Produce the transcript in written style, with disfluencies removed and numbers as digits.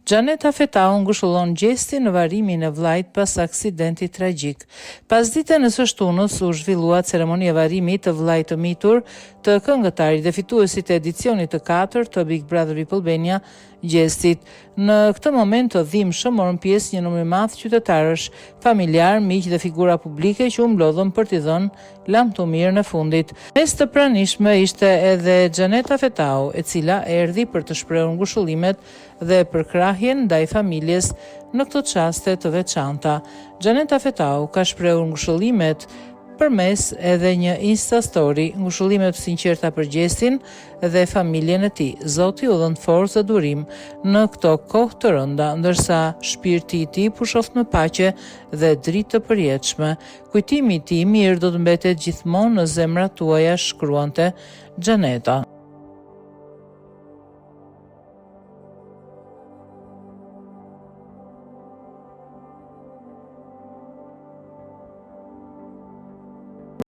Xhaneta Fetahu ngushëllon Gjestin në varrimin e vëllait pas aksidentit tragjik. Pasditen e së shtunës u zhvillua ceremonia e varrimit të vëllait të mitur të këngëtarit dhe fituesit të edicionit të katërt të Big Brother Vip Albania, Gjestit. Në këtë moment të dhimbshëm morën pjesë një numër i madh qytetarësh, familjarë, miq dhe figura publike që u mblodhën për t'i dhënë lamtumirën e fundit. Mes të pranishmëve ishte edhe Xhaneta Fetahu, e cila erdhi për të shprehur ngushëllimet dhe përkrahjen ndaj familjes në këto çaste të veçanta. Xhaneta Fetahu ka shprehur ngushëllimet përmes edhe një Instastory, ngushëllime të sinqerta për Gjestin dhe familjen e tij. Zoti u dhëntë forcë dhe durim në këto kohë të rënda, ndërsa shpirti i tij pushoftë në paqe dhe dritë të përjetshme. Kujtimi i tij i mirë do të mbetet gjithmonë në zemrat tuaja, shkruante Xhaneta.